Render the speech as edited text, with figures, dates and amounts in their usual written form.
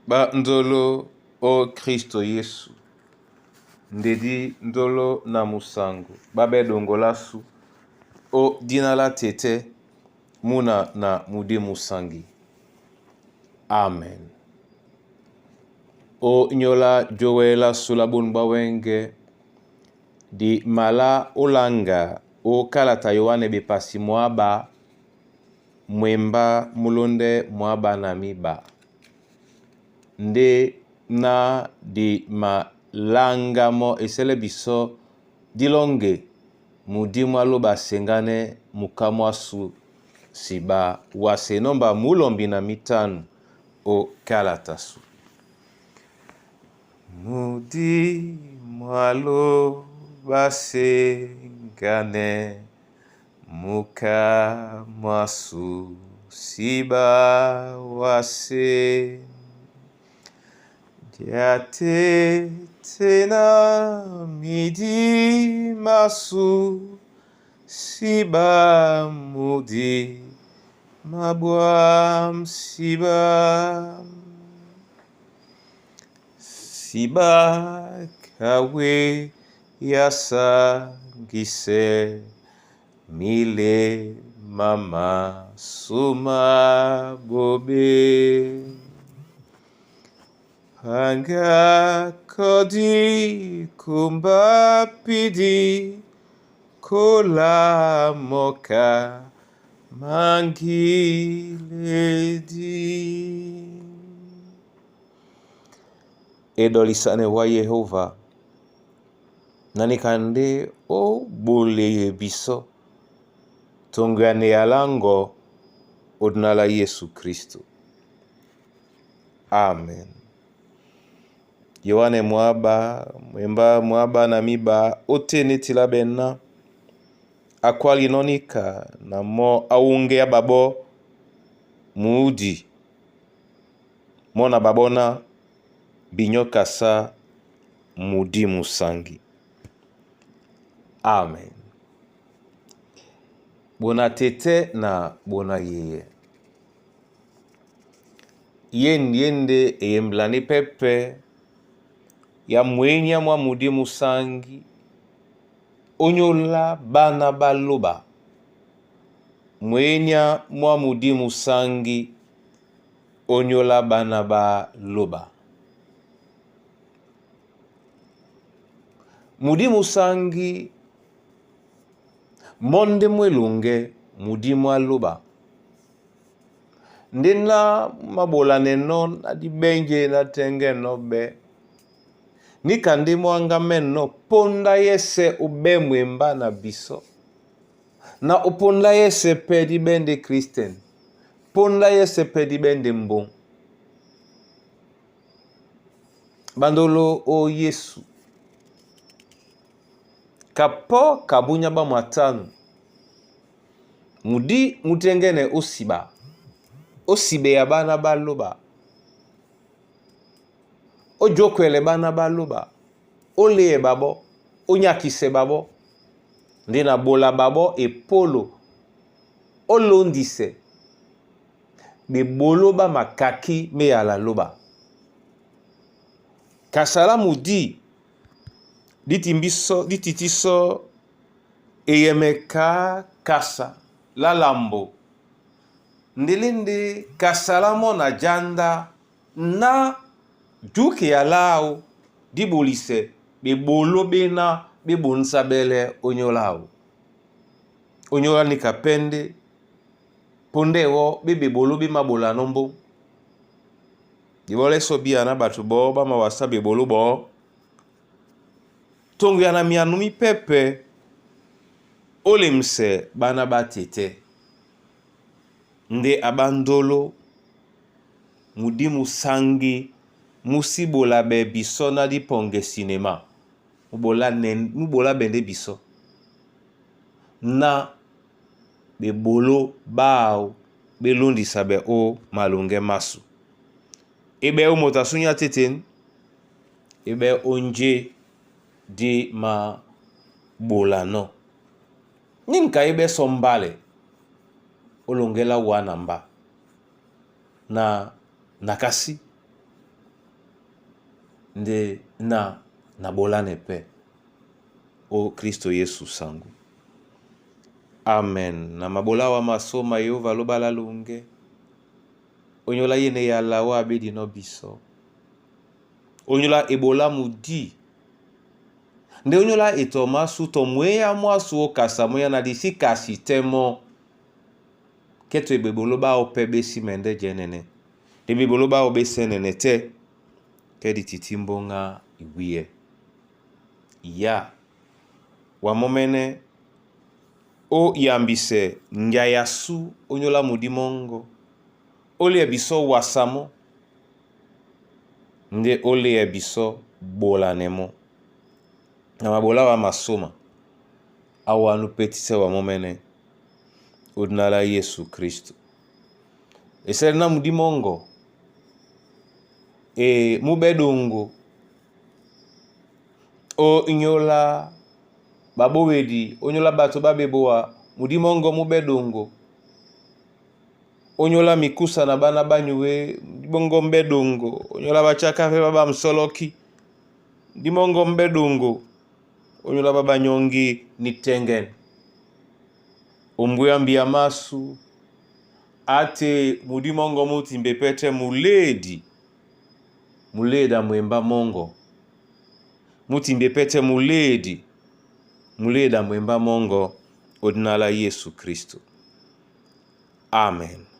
Ba ndolo o Kristo Yesu ndedi ndolo na musango babe dongolasu o dina la tete muna na mudi musangi. Amen. O nyola jowela sula bunu bawenge di mala olanga o kalata Yoane bepasi mwaba mwemba mulonde mwaba na miba. Nde na di malangamo esele biso dilonge mudi mwalo basengane mukamwasu siba wase nomba mulombi na mitano o kalatasu. Mudi mwalo basengane mukamwasu siba wase diate na midi masu siba mudi mabwam siba siba kawe yasa gise mile mama suma bobe Panga kodi kumba pidi kola moka mangiledi. Edolisane wa Yehova nanikande o boleye biso tongane yalango odinala Yesu Kristo. Amen. Yohane mwaba mwemba mwaba na miba otene tila bena akwali nonika na mo aunge ya babo muudi mona babona binyo kasa mudi musangi. Amen. Bona tete na bona yeye. Yen yende eyemblani pepe ya mwenya mwa mudi musangi onyola bana baloba mwenya mwa mudi musangi onyola bana baloba mudi musangi monde mwelunge mudi mwaloba nde na mabola neno na dibenje na tenge no be nika ndi mwanga meno ponda yese ube mwemba na biso na uponda yese pe dibende Christian ponda yese pe dibende mbon bandolo o Yesu kapo kabunya ba mwatanu mudi mutengene osiba osibe ya bana baloba ojokwele bana baloba oleye babo onyakise babo nde na bola babo epolo olondise bebolo ba makaki meyala loba kasala mudi ditimbiso dititiso eyemeka kasa lalambo ndelende kasala mona janda na duke ya lao dibolise bebolo bena bebonisa bele onyolao onyola ni kapende ponde wo bebebolo bemabola nombo dibole so bia na bato bo bamawasa bebolo bo tongo ya na mianu mipepe olemse bana batete nde abandolo mudi musangi musibola be biso na diponge sinema mubola, mubola bende biso na bebolo bao belondisa be o malonge masu ebe o moto asunya tete ebe onje di ma bolano nini ka ebe so mbale olongela wana mba na nakasi Nde na na bolane pe o Kristo Yesu sangu. Amen. Na mabola wa masoma Yehova lobala lunge. Onyola yene ya lawa abedi no biso. Onyola ebola mudi. Nde onyola etomasu to mweya mwasu okasa mweya na lisi kasi temo. Keto ebebolo ba ope besi mende jenene. Ebebolo ba obese nene te. Kedi titi mbonga iwiye. Ya. Wamomene o yambise nyayasu onyola mudimongo. Olia biso wasamo. Nde olia biso bolanemo. Na mabola wa masoma. Awanu petise wamomene. Odinala Yesu Kristo. Esele na mudimongo. E mubedungu. O nyola babowedi onyola bato babeboa mudimongo mubedungu. Onyola mikusa na bana banyuwe bongo mbedungu. Onyola bachaka fe baba msoloki. Dimongo mbedungu. Onyola baba nyongi nitengen. Ombuya mbia masu. Ate mudimongo mutimbe pete muledi. Muleda mwemba mongo. Mutimbe pete muledi. Muleda mwemba mongo. Odinala Yesu Kristo. Amen.